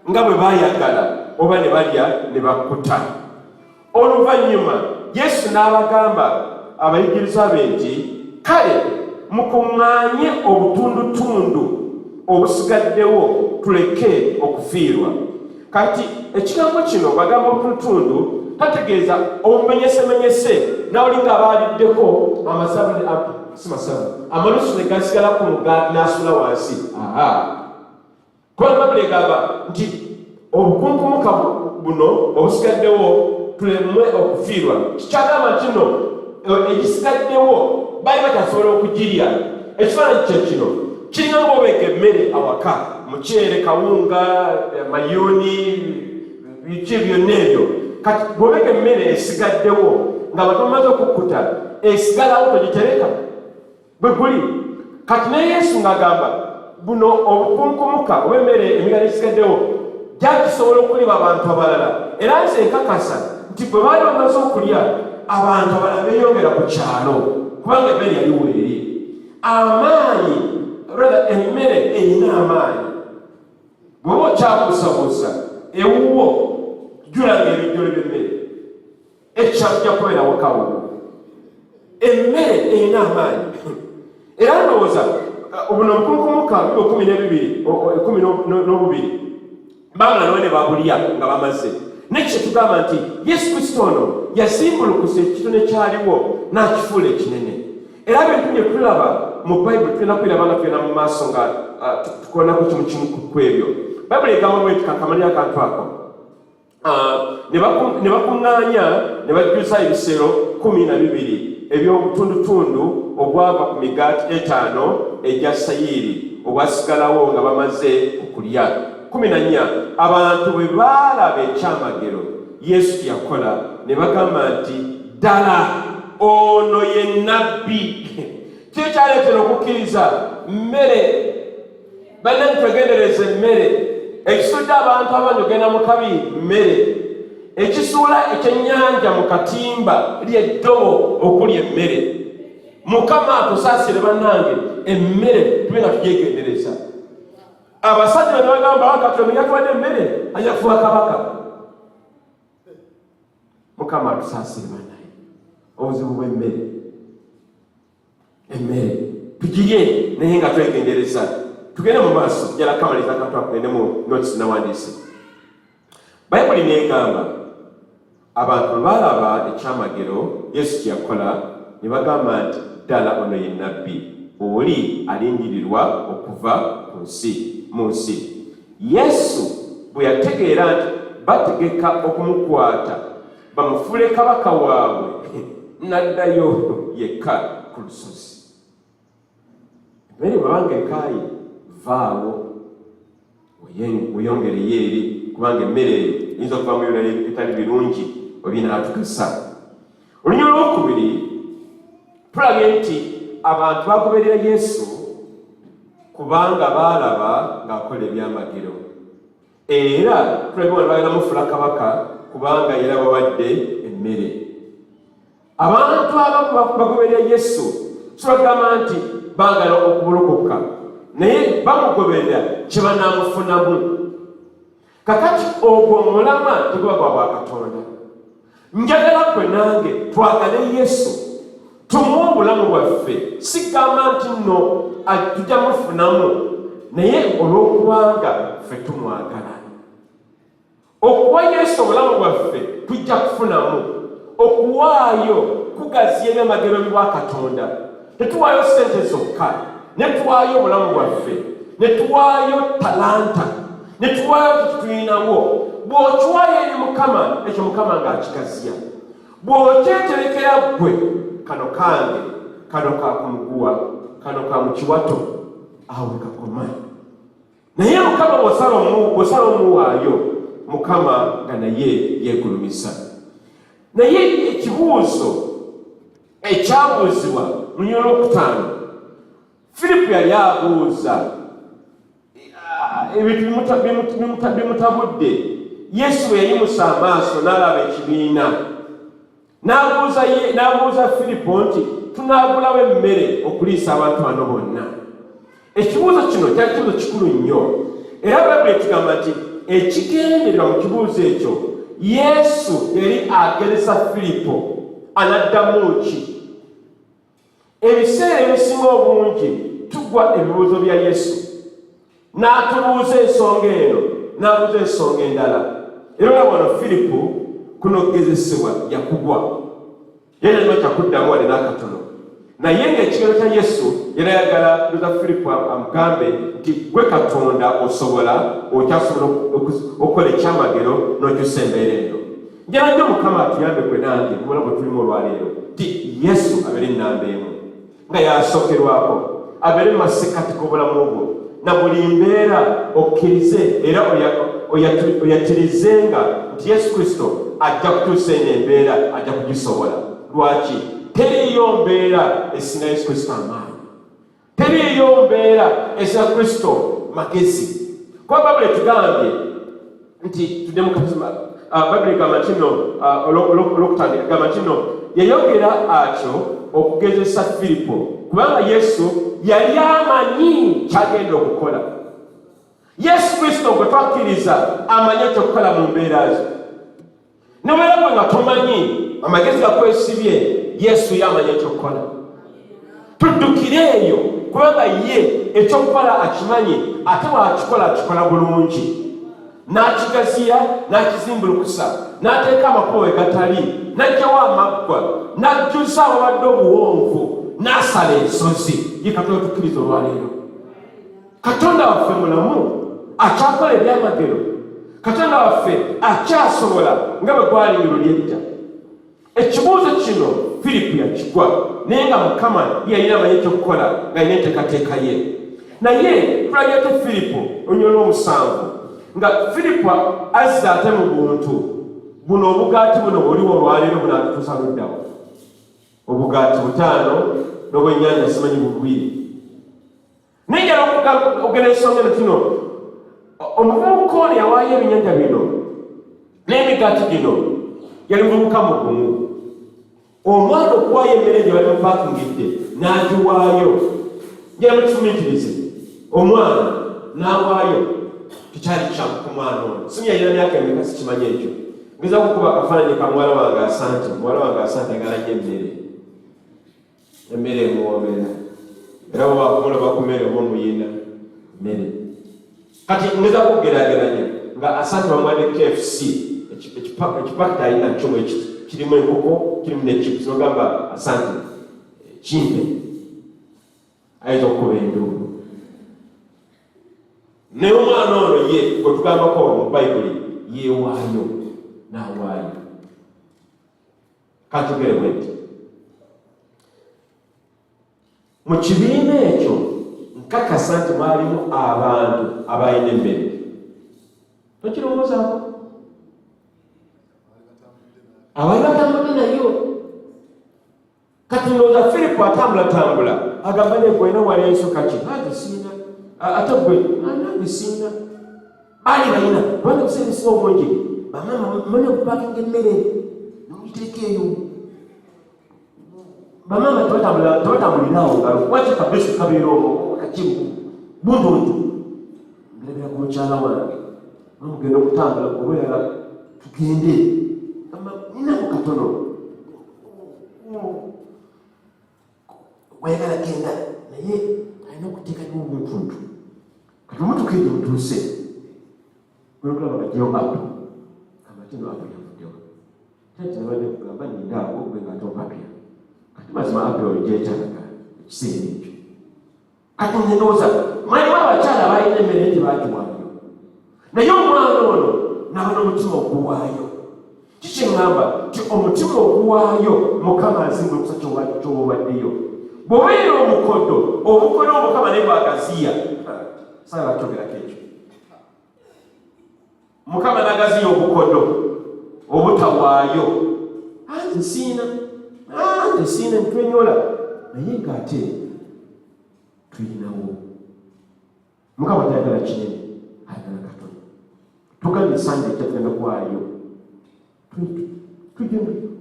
nga bwe baayagala, oba ne balya ne bakkuta. Oluvannyuma Yesu n'abagamba abayigiriza be nti, "Kale mukuŋŋaanye obutundutundu obusigaddewo, tuleke okufiirwa." Kati ekigambo kino bagamba obutundutundu, tategeeza obumenyesemenyese naolinga abaaliddeko amasavu, si masavu, amalusu ne gasigala ku mugaati n'asula wansi. Aha, kuba Bayibuli egamba nti obukunkumuka buno obusigaddewo tulemwe okufiirwa. Kikyagamba nti no egisigaddewo baali bakyasobola okugirya. Ekifaananyi kye kino kiringa ngaobeeka emmere awaka, muceere, kawunga, mayuuni, biki byonna ebyo. Kati bw'obeeka emmere esigaddewo nga abantu bamaze okukkuta, esigalawo, togitereka bwe guli. Kati ne Yesu ng'agamba buno obukunkumuka oba emmere emigala esigaddewo gyakisobola okuliba abantu abalala. Era nze nkakasa nti bwe baali bamaze okulya, abantu abalala beeyongera ku kyalo, kubanga emmere yali weeri. Amaanyi, rather, emmere erina amaanyi. Bw'oba okyabuusabuusa, ewuwo jjulanga ebijjolo by'emmere, ekijja kubeera wakawo. Emmere erina amaanyi. Era ndowooza buno obukunkumuka biba 12, 12 bamala nawe ne babulya nga bamaze. Naye tugamba nti Yesu Kristo ono yazimbulukusa ekitono kyaliwo n'akifuula ekinene. Era bintu bye tulaba mu Bayibuli tugenda kwiraba nga tugenda mu maaso nga tukoonako kimu kimu ku ebyo. Bayibuli egamba bweti, kakamalira akantu ako. Ah, ne bakuŋŋaanya ne bajjuza ebisero 12 eby'obutundutundu obwava ku migaati etaano egya sayiiri obwasigalawo nga bamaze okulya. 14 abantu bwe baalaba ekyamagero Yesu kye yakola ne bagamba nti, ddala ono ye nnabbi. Kiki kyaleetera okukkiriza? Mmere. Bannange twegendereza emmere. Ekisudde abantu abangi ogenda mu kabi mmere. Ekisuula ekyennyanja mu katimba ly'eddobo okulya emmere. Mukama atusaasire bannange, emmere tube nga tugyegendereza. Abasajja bano bagamba Katonda yatuwadde emmere ajja kufuuka kabaka. Mukama atusaasire bannange, obuzibu bw'emmere. Emmere tugirye naye nga twegendereza. Tugende mu maaso, njala kamaliriza akantu ako, ngende mu notes nawandiise. Bayibuli n'egamba abantu bwe baalaba ekyamagero Yesu kye yakola ne bagamba nti, ddala ono ye nnabbi oli alindirirwa okuva ku nsi mu nsi. Yesu bwe yategeera nti bategeka okumukwata bamufuule kabaka waabwe, n'addayo yekka ku lusozi. Emmere bw'ebanga ekaaye, vaawo weyongereyo eri, kubanga emmere eyo eyinza okuvamu ebirala ebitali birungi ebinaatugasa. Olunyiriri olwokubiri tulabye nti abantu bagoberera Yesu kubanga baalaba ng'akola ebyamagero. Era tulabye wano bagenda mufula kabaka kubanga yera bawadde emmere. Abantu abamu bagoberera Yesu si bagamba nti baagala okubulokoka, naye bamugoberera kye banaamufunamu. Kakati ogwo omulamwa teguba gwa bwakatonda. Njagala ggwe nange twagale Yesu, tumuwe obulamu bwaffe, sigamba nti nno tujja mufunamu, naye olw'okubanga ffe tumwagala. Okuwa Yesu obulamu bwaffe tujja kufunamu. Okuwaayo kugaziya ebyamagero bya Katonda. Tetuwaayo ssente zokka, ne tuwaayo obulamu bwaffe, ne tuwaayo talanta, ne tuwaayo tetulinawo. Bw'okiwaayo eri Mukama, ekyo Mukama ng'akigaziya. Bw'okyeterekera ggwe, kano kange, kano ka ku muguwa, kano ka mu kiwato, awo kakoma. Naye Mukama bw'osala omuwaayo, Mukama nga naye yeegulumiza. Naye ekibuuzo ekyabuuzibwa mu lunyiriri olwokutaano, Firipo yali abuuza ebintu bimutabudde. Yesu bwe yayimusa amaaso n'alaba ekibiina, n'abuuza Firipo nti, tunaagulawo emmere okuliisa abantu bano bonna? Ekibuuzo kino kyali kibuuzo kikulu nnyo, era Bayibuli etugamba nti ekigendererwa mu kibuuzo ekyo, Yesu yali ageresa Firipo anaddamu ki. Ebiseera ebisinga obungi tugwa ebibuuzo bya Yesu, n'atubuuza ensonga eno, n'abuuza ensonga endala. Era olaba wano Firipo kuno okugezesebwa yakugwa. Yali alina kyakuddamu wadde n'akatono. Naye ng'ekigero kya Yesu yali ayagala ndoza Firipo amugambe nti gwe Katonda osobola, okyasobola okukola ekyamagero n'okyusa embeera eno. Njala nnyo Mukama atuyambe gwe nange mu bulamu bwe tulimu olwaleero nti Yesu abeere ennamba emu nga yasokerwako, abeere mu masekkati g'obulamu bwo na buli mbeera, okkirize era oyatirizenga nti Yesu Kristo ajja kukyusa eno embeera, ajja kugisobola. Lwaki? Teriiyo mbeera esinga Yesu Kristo amaanyi. Teriiyo mbeera esinga Kristo magezi. Kuba Bayibuli etugambye nti tudde mu kasoma, Bayibuli egamba nti nno, olwokutandika egamba nti nno yayogera atyo okugezesa Firipo, kubanga Yesu yali amanyi kyagenda okukola. Yesu Kristo gwe twakkiriza amanyi ekyokukola mu mbeera zo. Ne bwera gwe nga tomanyi, amagezi gakwesibye, Yesu ye amanyi ekyokukola. Tuddukire eyo kubanga ye ekyokukola akimanyi, ate bw'akikola akikola bulungi, n'akigaziya, n'akizimbulukusa, n'ateeka amakubo we gatali, n'aggyawo amaggwa, n'ajjuza awabadde obuwonvu, n'asala ensozi. Ye Katonda tukkiriza olwaleero. Katonda waffe mulamu, akyakola ebyamagero. Katonda waffe akyasobola nga bwe gwali luli edda. Ekibuuzo kino Firipu yakigwa, naye nga Mukama ye yalina amanyi ekyokukola ng'alina enteekateeka ye. Naye tulabye ate Firipu olunyiriri lw'omusanvu nga Firipu azza ate mu buntu buno obugaati buno buliwo olwaleero bunaatutuusa luddawa? Obugaati butaano n'obwennyanja simanyi bubiri. Naye njala okugenda ensonga eno kino omuvubuka ono yawaayo ebinyanja bino n'emigaati gino yali muvubuka mugumu. Omwana okuwaayo emmere gye bali mupakingidde n'agiwaayo, njala mukifumiitirize, omwana n'awaayo tekyali kyangu ku mwana ono. Simu yalina myaka emeka sikimanyi ekyo. Ngeza kukuba akafaananyi ka muwala wange Asante. Muwala wange Asante ayagala nnyo emmere. Emmere emuwoomera era bwebakumulaba ku mmere oba omuyina mmere. Kati ngeza kugeraageranya nga Asante bamuwadde KFC ekipakiti alina kyo bwekiti kirimu enkoko kirimu ne chips, nogamba Asante kimpe, ayinza okukuba enduulu. Naye omwana ono ye gwe tugambako mu Bayibuli yeewaayo n'awaayo. Kanjogere bwe nti mu kibiina ekyo nkakasa nti mwalimu abantu abalina emmere. Tokirowoozaako? Abaali batambudde nayo. Kati ndowooza Firipo atambulatambula agamba ne gwena wali ensoka ki nange siina, ate gwe nange siina. Baali balina kubanga ebiseera ebisinga obungi bamaama manya okupakinga emmere nomugiteeka eyo. Bamaama tebatambulirawo ngalo waki kabesu kabeera omwo kakibu buntuntu. Ndabira ku mukyala wange namugenda okutambula oba tugende ninaku katono wayagala genda naye alina okuteekayo obuntuntu. Kati omutuka eyo otuuse olwokulaba bajewo apu amatino apu yavuddewa tati nabadde kugamba ninda awo gwe nga tompapya. Kati mazima apu oyo gyetaaga ekiseera ekyo. Kati nze ndowooza mwalimu abakyala abalina emmere nti bagiwaayo, naye omwana ono naba n'omutima oguwaayo. Kikyeŋŋamba nti omutima oguwaayo Mukama azimba okusa kyowaddeyo. Bw'obeera omukodo, obukodo Omukama naye bwagaziya. Saagala kukyogerako ekyo. Mukama nagaziya obukodo obutawaayo. Anze siina, anze siina, ntwenyola naye ng'ate tulinawo. Mukama tayagala kinene, ayagala katono. Tugambye Sande ejja tugenda kuwaayo.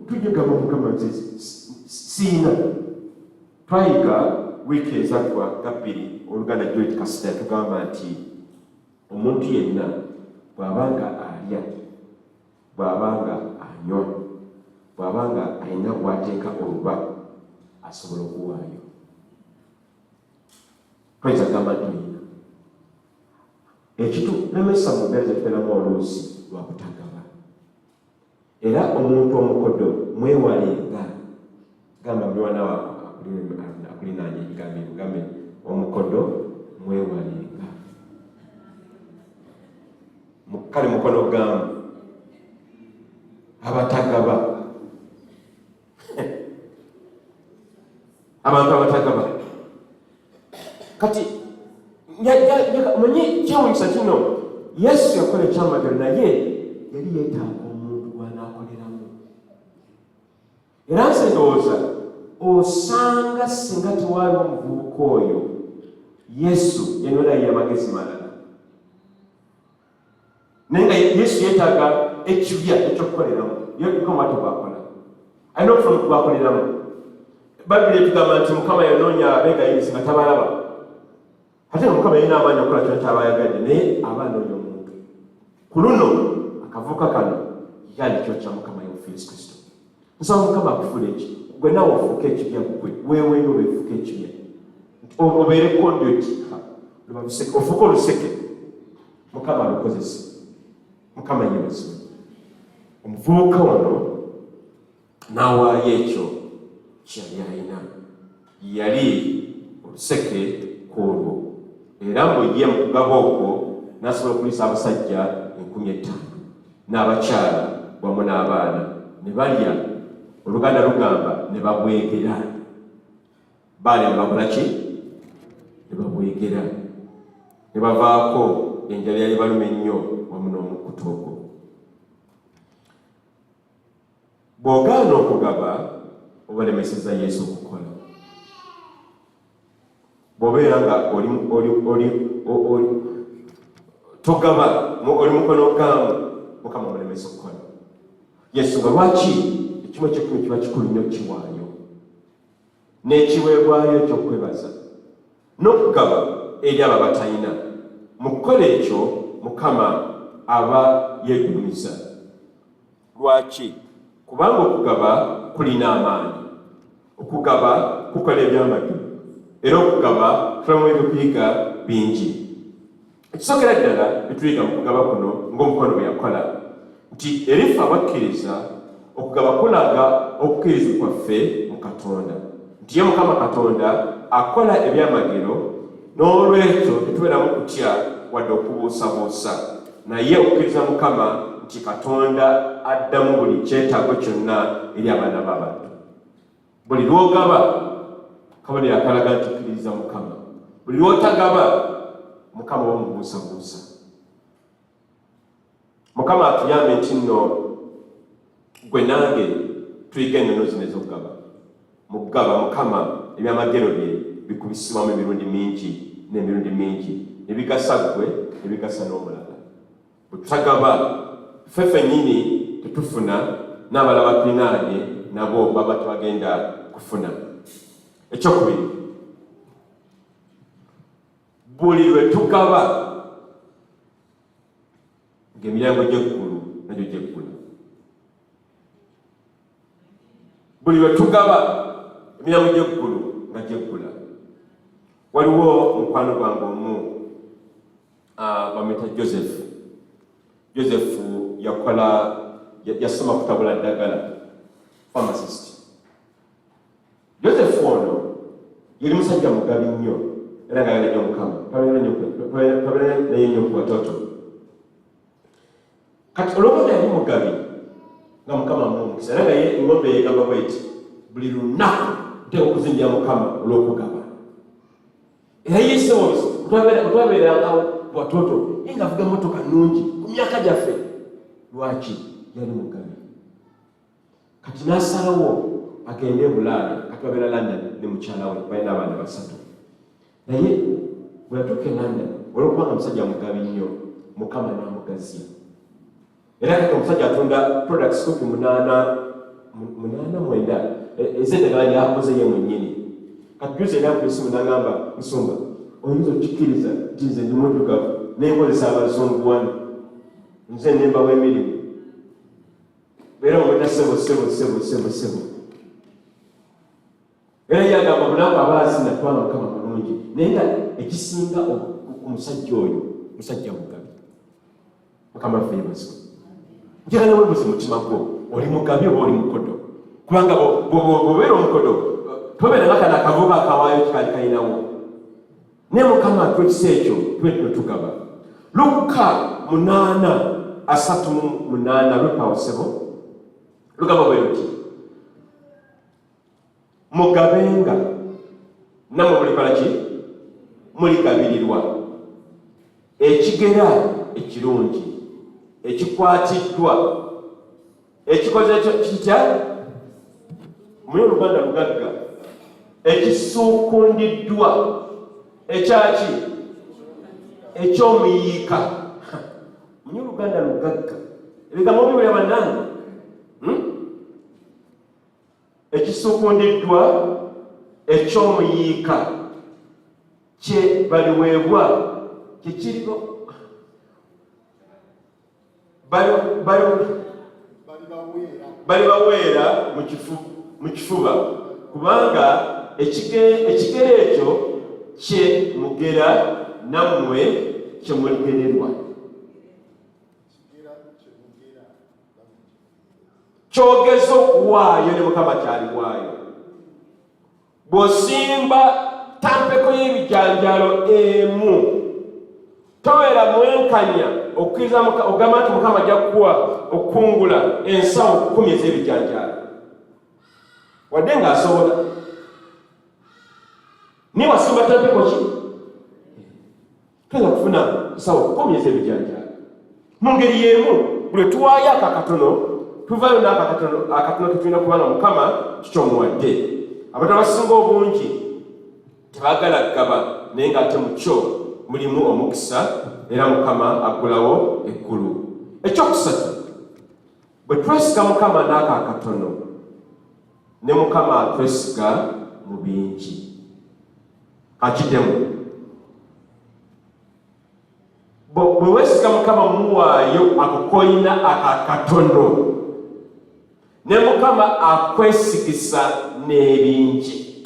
Tujja gamba Mukama nze siina. Twayiga wiiki ezaggwa nga bbiri oluganda Juliet Kasita yatugamba nti omuntu yenna bw'aba nga alya, bw'aba nga anywa, bw'aba nga alina gw'ateeka oluba, asobola okuwaayo. Toyinza kugamba nti olina. Ekitulemesa mu mbeera ze tubeeramu oluusi lwa butagaba. Era omuntu omukodo mwewalenga. Gamba muliraanwa wo akulinaanye ebigambo ebyo, gambe omukodo mwewalenga. Kale mukono gamba abatagaba. Abantu abatagaba. Kati manyi kyewunyisa kino, Yesu yakola ekyamagero naye yali yeetaaga omuntu gw'anaakoleramu. Era nze ndowooza osanga singa tewaaliwo omuvubuka oyo, Yesu yanolayiye amagezi malala. Naye nga Yesu yeetaaga ekibya ekyokukoleramu. Ye Mukama ati bw'akola, alina okufuna omuntu gw'akoleramu. Bayibuli etugamba nti Mukama yanoonya abeegayirizi nga tabalaba, ate nga Mukama yalina amaanyi okukola kyonna ky'aba ayagadde, naye aba anoonya omuntu. Ku luno akavubuka kano yali kyo kya Mukama yaffe Yesu Kristo. Nsaba Mukama akufuule eki gwe naawe ofuuke ekibya, gwe weeweeyo obeefuuke ekibya, obeere conduit, ofuuke oluseke Mukama alukozese. Mukama yeebazibwe. Omuvubuka ono n'awaayo ekyo kyeyali alina, yali oluseke ku olwo, era mbu ye mu kugaba okwo n'asobola okuliisa abasajja 5000 n'abakyala wamu n'abaana ne balya. Oluganda lugamba ne babwegera. Baali ne bakola ki? Ne babwegera, ne bavaako enjala yali baluma ennyo wamu n'omukkuta ogwo. Bw'ogaana okugaba, obalemeseza Yesu okukola. Bw'obeera nga oli oli oli oli togaba, oli mukono gaamu, Mukama omulemesa okukola. Yensonga lwaki ekimu ekyekumi kiba kikulu nnyo kiwaayo n'ekiweebwayo eky'okwebaza n'okugaba eri abo abatalina. Mu kukola ekyo Mukama aba yeegulumiza. Lwaki? Kubanga okugaba kulina amaanyi. Okugaba kukola ebyamagero, era okugaba tulamu ebyokuyiga bingi. Ekisookera ddala byetuyiga mu kugaba kuno ng'omukono bwe yakola nti erife abakkiriza, okugaba kulaga okukkiriza kwaffe mu Katonda nti ye Mukama Katonda akola ebyamagero, n'olwekyo tetubeeramu kutya wadde okubuusabuusa, naye okukkiriza Mukama nti Katonda addamu buli kyetaago kyonna eri abaana b'abantu. Buli lw'ogaba kabonero akalaga nti okkiririza Mukama. Buli lw'otagaba Mukama oba omubuusabuusa. Mukama atuyambe nti nno gwe nange tuyiga ennono zino ez'okugaba. Mu kugaba Mukama ebyamagero bye bikubisibwamu emirundi mingi n'emirundi mingi ne bigasa ggwe ne bigasa n'omulala. Bwe tutagaba ffe ffennyini tetufuna, n'abalala batulinaanye nabo baba tebagenda kufuna. Ekyokubiri, buli lwe tugaba ng'emiryango gy'eggulu nagyo gyeggula. Buli lwe tugaba emiryango gy'eggulu nga gyeggula. Waliwo mukwano gwange omu bamuyita Joseph. Joseph yakola, yasoma kutabula ddagala, pharmacist. Joseph ono yali musajja mugabi nnyo era nga ayagala nnyo Mukama, twabeera naye nnyo ku watoto. Kati olwokuba yali mugabi nga Mukama amuwa omukisa, era nga ye eng'ombe yegamba bweti, buli lunaku nteeka okuzimbira Mukama olw'okugaba. Era ye sewolisi otwabeerangawo watoto, ye ng'avuga motoka nnungi ku myaka gyaffe. Lwaki? Yali mugabi. Kati n'asalawo agende e Bulaaya. Kati babeera London ne mukyala we, balina abaana 3. Naye bwe yatuuka e London, olw'okubanga musajja mugabi nnyo, Mukama n'amugaziya. Era kati omusajja atunda products kumpi munaana, munaana mwenda ez'eddagala lyakoze ye mwennyini. Kati juzi era ku esimu n'angamba, Musumba, oyinza okukikiriza nti nze ndi muddugavu naye nkozesa abazungu wano, nze nembawa emirimu. Era omweta sebo sebo sebo sebo sebo. Era ye agamba munaku aba azina kubanga Mukama mulungi, naye nga ekisinga ku musajja oyo musajja mugabi. Mukama waffe yebazibwe. Njagala webuze mutima gwo, oli mugabi oba oli mukodo? Kubanga bw'obeera omukodo tobeera nga kano akavuba akawaayo kikaali kalinawo. Naye Mukama atuwa ekisa ekyo tube tuno tugaba. Lukka 8:38 lwepawo sebo lugamba bwe luti, mugabenga nammwe mulikola ki? Muligabirirwa ekigera ekirungi ekikwatiddwa ekikoze kitya muli oluganda lugagga ekisuukundiddwa ekyaki ekyomuyiika. Muli oluganda lugagga, ebigambo biwulira bannange, Ekisuukundiddwa ekyomuyiika kye baliweebwa kyekiriko balibaweera mu kifuba, kubanga ekigero ekyo kye mugera nammwe kye muligererwa. Kyogeza okuwaayo ne Mukama kyaliwaayo. Bw'osimba tampeko y'ebijanjaalo emu, tobeera mwenkanya Okukkiriza ogamba nti Mukama ajja kukuwa okukungula ensawo 10 ez'ebijanjaalo, wadde ng'asobola, naye wasimba tampeko ki? Toyinza kufuna nsawo 10 ez'ebijanjaalo. Mu ngeri y'emu, buli tuwaayo ako akatono, tuvaayo n'ako akatono, akatono ketulina, kubanga Mukama kikyomuwadde. Abantu abasinga obungi tebaagala kugaba, naye ng'ate mu kyo mulimu omukisa, era Mukama aggulawo eggulu. Ekyokusatu, bwe twesiga Mukama n'ako akatono, ne Mukama atwesiga mu bingi. Kakiddemu: bwe weesiga Mukama, muwaayo ako koyina akakatono, ne Mukama akwesigisa n'ebingi.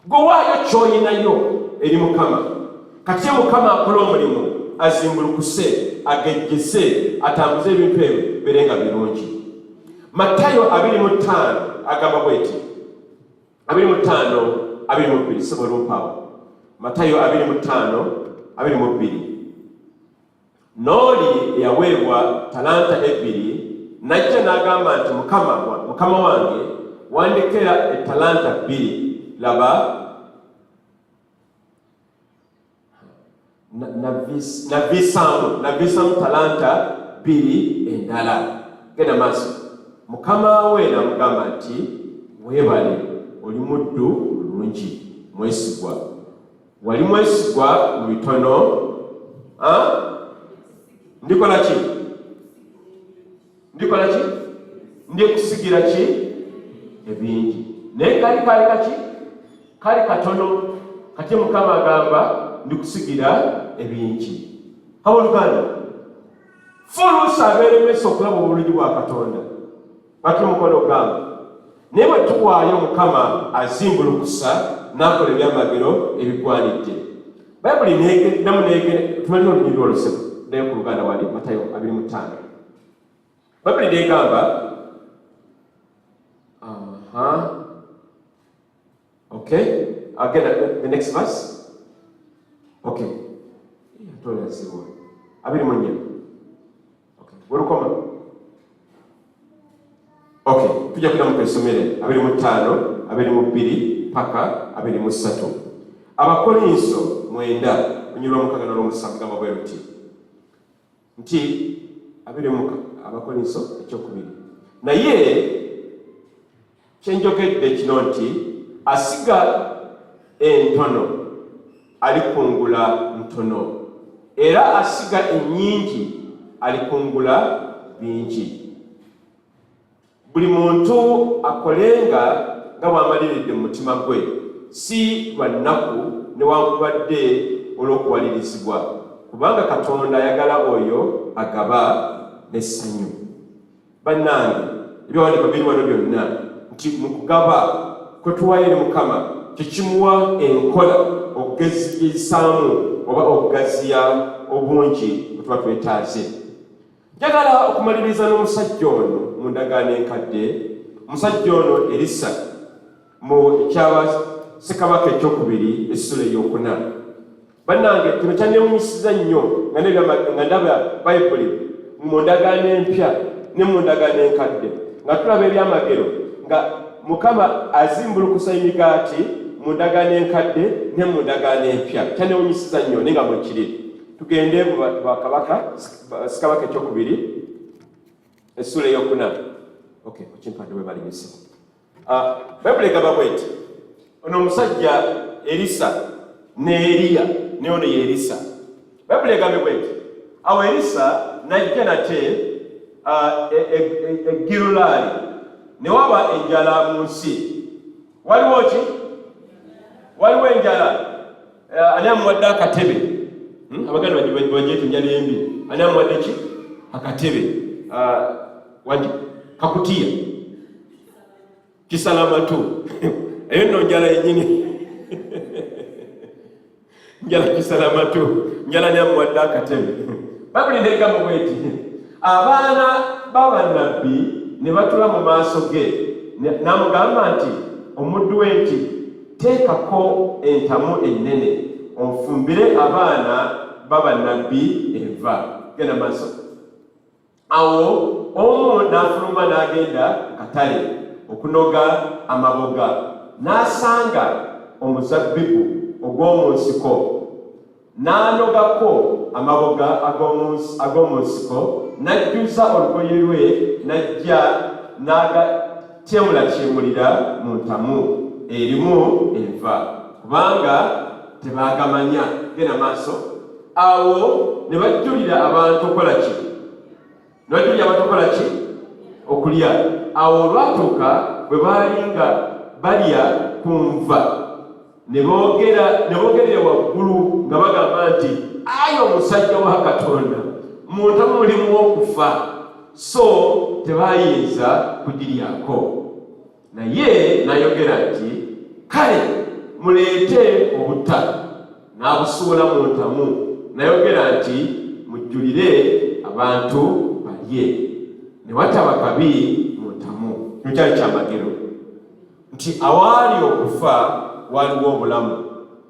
Gwe waayo ky'oyinayo eri Mukama, kati ye Mukama akola omulimu, azimbulukuse, agejjese, atambuze ebintu ebyo bere nga birungi. Matayo 25 agamba bweti, 25:22. Sobola ompaawo Matayo 25:22. N'oli eyaweebwa talanta 2 n'ajja n'agamba nti, "Mukama, mukama wange, wandekera etalanta 2, laba navisaamu talanta 2 endala." Genda maaso. Mukama we n'amugamba nti, "Weebale, oli muddu mulungi mwesigwa. Wali mwesigwa mu bitono, ndikola ki? Ndikola ki? Ndikusigira ki? Ebingi." Naye kali kali kaki? Kali katono. Kati Mukama agamba, "Ndikusigira ebingi." Abooluganda, fe oluusi abeeremesa okulaba obulungi bwa Katonda bati omukono ogamba, naye bwe tuwaayo, Mukama azimbulukusa n'akola ebyamagero ebigwanidde. Bayibuli namu tumalire olunyiriri olusebo naye ku Luganda wali Matayo 25. Bayibuli negamba, aha, okay, again the next verse. Okay, tolazibwa 24. Okay, welukoma. Okay, tujja kuddamu twesomere 25, 22 paka 23. Abakolinso 9, olunyiriri lw'omukaaga n'olwomusanvu, gamba bwe luti nti Abakolinso ekyokubiri: "Naye kyenjogedde kino nti asiga entono alikungula ntono, era asiga ennyingi alikungula bingi. Buli muntu akolenga nga bw'amaliridde mu mutima gwe, si lwa nnaku newankubadde olw'okuwalirizibwa, kubanga Katonda ayagala oyo agaba n'essanyu." Bannange, ebyawandiikwa biri wano byonna nti mu kugaba kwe tuwaayo eri Mukama, tekimuwa enkola okugezisaamu oba okugaziya obungi bwe tuba twetaaze. Njagala okumaliriza n'omusajja ono mu ndagaano enkadde, omusajja ono Erisa, mu ekyaba Ssekabaka ekyokubiri essula eyokuna. Bannange, kino kyanewunyisiza nnyo nga ndaba Bayibuli mu ndagaano empya ne mu ndagaano enkadde, nga tulaba ebyamagero nga Mukama azimbulukusa emigaati mu ndagaano enkadde ne mu ndagaano empya. Kyanewunyisiza nnyo, naye nga bwekiri. Tugende mu bakabaka, Ssekabaka ekyokubiri essula eyokuna. Okay, okimpadde, webalinyisa. Bayibuli egamba bweti: ono omusajja Erisa ne Eriya, ne ono ye Erisa. Bayibuli egambye bweti: "Awo Erisa n'ajja nate e Girulaali, ne waba enjala mu nsi." Waliwo ki? Waliwo enjala. Ani amuwadde akatebe? Abaganda bagyeta enjala embi. Ani amuwadde ki? Akatebe. Wangi kakutiya kisalamatu. Eyo nno njala yenyini, njala kisalamatu, njala nyamuwadde akatebe. Bayibuli negamba bweti: "Abaana b'abannabbi ne batula mu maaso ge, n'amugamba nti omuddu we nti, 'Teekako entamu ennene onfumbire abaana babannabbi enva. Genda maaso. Awo omu n'afuluma n'agenda mu katale okunoga amaboga, n'asanga omuzabbibu ogw'omu nsiko, n'anogako amaboga ag'omu nsiko, n'ajjuza olugoye lwe, n'ajja n'agatyemulatyemulira mu ntamu erimu enva, kubanga tebaagamanya. Genda maaso. Awo ne bajjulira abantu okukola ki? Ne bajjulira abantu okukola ki? Okulya. Awo olwatuuka bwe baali nga balya ku nva, ne boogera ne boogerera waggulu nga bagamba nti, Ayi omusajja wa Katonda, mu ntamu mulimu okufa, so tebayinza kugiryako. Naye n'ayogera nti, Kale muleete obutta. N'abusuula mu ntamu. N'ayogera nti, Mujjulire abantu balye. Ne wataba kabi mu ntamu. Kino kyali kyamagero nti awaali okufa waaliwo obulamu.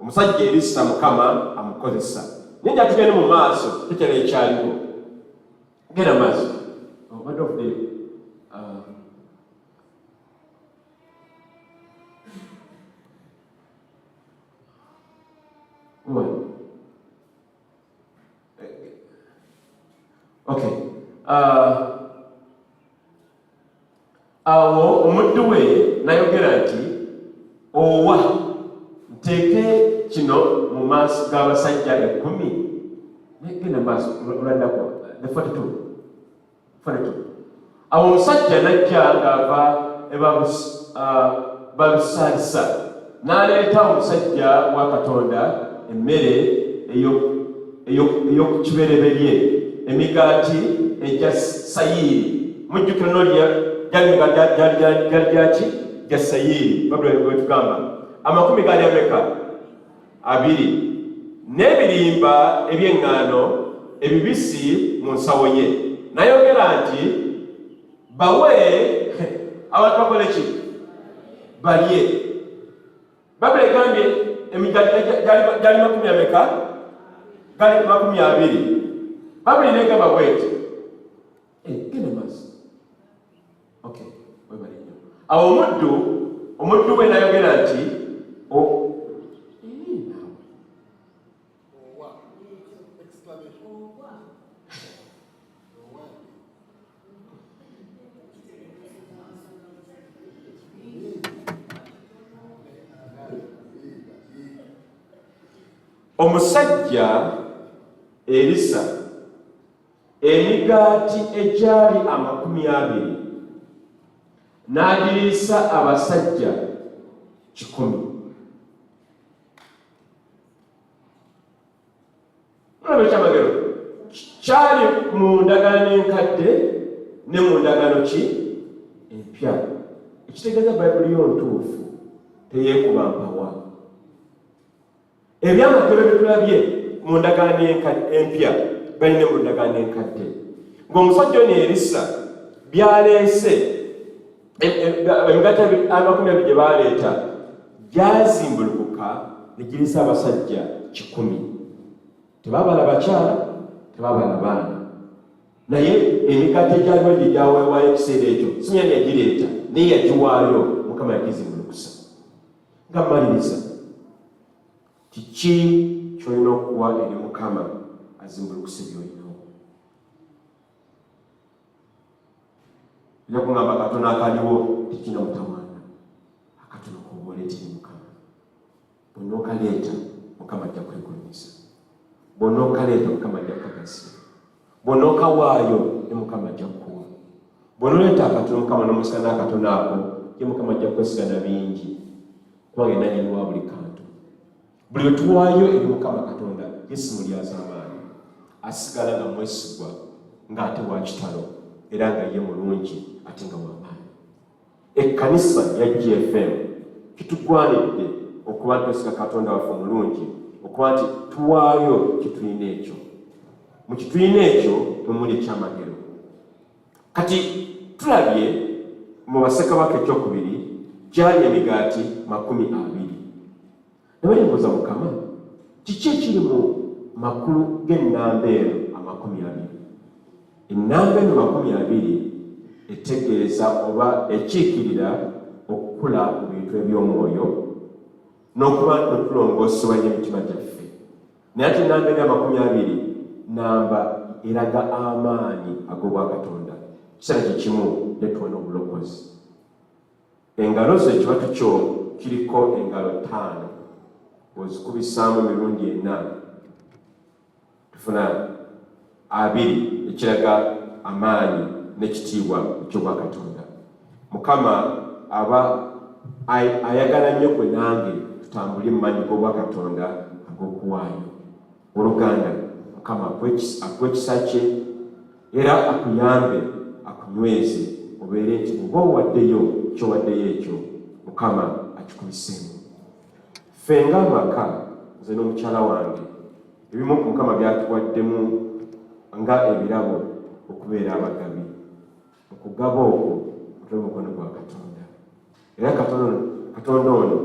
Omusajja Erisa Mukama amukozesa. Naye nja tugende mu maaso tekyali ekyaliwo. Genda maaso. Obadde ofuddeyo. Okay. Awo omuddu we n'ayogera nti, Owa nteeke kino mu maaso g'abasajja 10? Genda maaso olwaddako, the 42. Awo omusajja n'ajja ng'ava e Balusalisa, n'aleeta omusajja wa Katonda emmere ey'oku kibereberye, emigaati egya sayiiri. Mujjukira n'olya gyali gyaki? Gya sayiiri. Babula bwetugamba amakumi gaali ameka? 20, n'ebirimba eby'eŋŋaano ebibisi mu nsawo ye. N'ayogera nti, Bawe abantu bakole ki? Balye. Babula egambye emigaati gyali makumi ameka? Gali 20. Babula n'egamba bweti. Genda maaso. Okay, webale nnyo. Awo omuddu we n'ayogera nti, Omusajja Erisa emigaati egyali 20 n'agiriisa abasajja 100. Mulaba ekyamagero kyali mu ndagaano enkadde ne mu ndagaano ki empya, ekitegeeza Bayibuli yo ntuufu, teyeekuba mpawa. Ebyamagero bye tulabye mu ndagaano empya balina mu ndagaano enkadde, ng'omusajja ono Erisa byaleese emigaati 20 gye baaleeta gyazimbulukuka ne giriisa abasajja 100. Tebabala bakyala, tebabala baana, naye emigaati egyaliwo gye gyaweebwayo ekiseera ekyo simyani yagireeta, naye yagiwaayo, Mukama yagizimbulukusa. Nga mmaliriza, kiki ky'olina okuwa eri Mukama azimbulukuse by'olinawo? Ojja kungamba akatono akaliwo tekirina mutawaana. Akatono k'oba oleeta eri Mukama, bw'onookaleeta Mukama ajja kwegulumiza, bw'onookaleeta Mukama ajja kukagaziya, bw'onookawaayo ne Mukama ajja kukuwa. Bw'onoleeta akatono Mukama n'omusika n'akatono ako, ye Mukama ajja kukwesiga na bingi, kubanga ye nannyini wa buli kantu. Buli lwe tuwaayo eri Mukama Katonda, ye si mulyazaamaanyi, asigala nga mwesigwa, ng'ate wa kitalo, era nga ye mulungi ate nga wa maanyi. Ekkanisa ya GFM kitugwanidde okuba nti twesiga Katonda waffe omulungi, okuba nti tuwaayo kye tulina ekyo. Mu kye tulina ekyo mwe muli ekyamagero. Kati tulabye mu Bassekabaka ekyokubiri gyali emigaati 20. Naye mbuuza Mukama, kiki ekiri mu Makulu g'ennamba eno 20. Ennamba eno 20 etegeeza oba ekiikirira okukula mu bintu eby'omwoyo n'okuba nti tulongoosebwa n'emitima gyaffe. Naye ate ennamba eno 20 namba eraga amaanyi ag'obwakatonda. Kiseera kye kimu ne tuwa n'obulokozi. Engalo zo, ekibatu kyo kiriko engalo ttaano, ozikubisaamu emirundi ena tufuna 20, ekiraga amaanyi n'ekitiibwa eky'obwakatonda. Mukama aba ayagala nnyo gwe nange tutambule mu maanyi g'obwakatonda ag'okuwaayo. Oluganda, Mukama akuwa ekisa kye era akuyambe, akunyweze, obeere nti bw'oba owaddeyo, kyowaddeyo ekyo Mukama akikubiseemu. Ffe ng'amaka, nze n'omukyala wange, ebimu ku Mukama byatuwaddemu nga ebirabo okubeera abagabi. Mu kugaba okwo otuli mukono gwa Katonda, era Katonda ono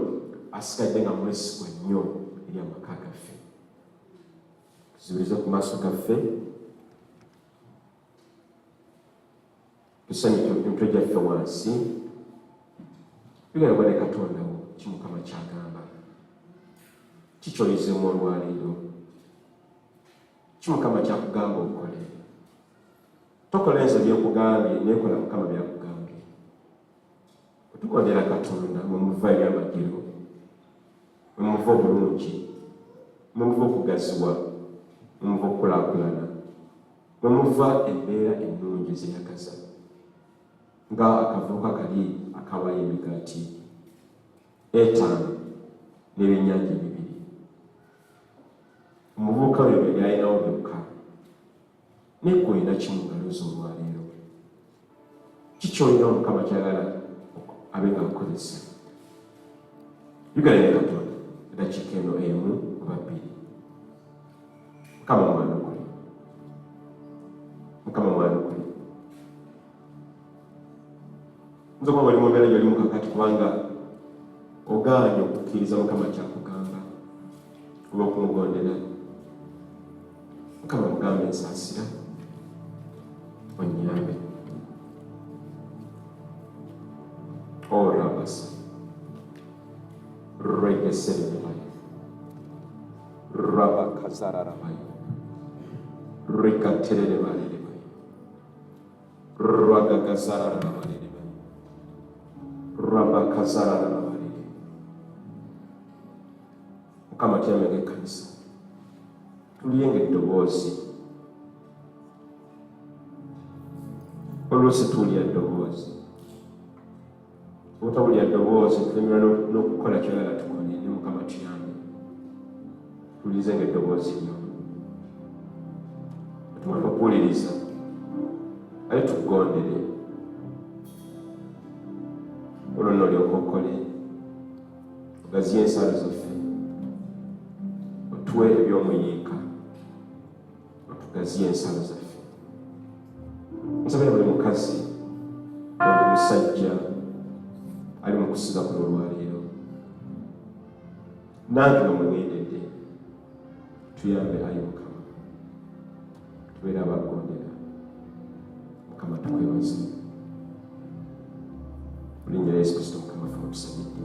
asigadde nga mwesigwa nnyo eri amaka gaffe. Tuzibirize ku maaso gaffe, tusanyuke emitwe gyaffe wansi, tugeragwa ne Katonda wo. Ki Mukama kyagamba? Kikyoyizeemu olwaleero? Ki Mukama kyakugamba okole? Tokola enzo byekugambye, naye kola Mukama byakugambye. Otugondera Katonda mwemuva ebyamagero, mwemuva obulungi, mwemuva okugaziwa, mwemuva okukulaakulana, mwemuva embeera ennungi ezeyagaza, nga akavubuka kali akawaayo emigaati 5 n'ebyennyanja 2. Omuvubuka oyo bye byalinawo byokka. Naye gwe olina ki mu ngalo zo olwaleero? Kikyolina Omukama kyagala abe nga akozesa? Yugala ne Katonda eddakiika eno emu oba bbiri. Mukama mwanukule, Mukama mwanukule. Nza okuba oli mu mbeera gy'olimu kakati kubanga ogaanye okukkiriza Mukama kyakugamba oba okumugondera. Mukama mugambe, nsaasira onyambe. Orabasa regeserebayo rabakazararabayo rekatererebarerebayo rwagagazararabarerebayo rabakazararabarere. Mukama tuyambe ekkanisa tuliyenga eddoboozi. Oluusi tuwulira ddoboozi, obutawulira ddoboozi tulemerwa n'okukola ky'oyagala tukole. Ne Mukama tuyambe tuwulirizenga eddoboozi lyo. Tumala okuwuliriza ate tukugondere, olwo nno olyoka okole, ogaziye ensalo zaffe, otuwe ebyomuyiika, otugaziye ensalo zaffe. Nsabira buli mukazi, buli musajja ali mu kusiza kuno olwaleero, nange nga mweŋŋendedde, tuyambe ayi Mukama, tubeere abagondera. Mukama tukwebaze mu linnya lya Yesu Kristo Mukama ffe otusabidde.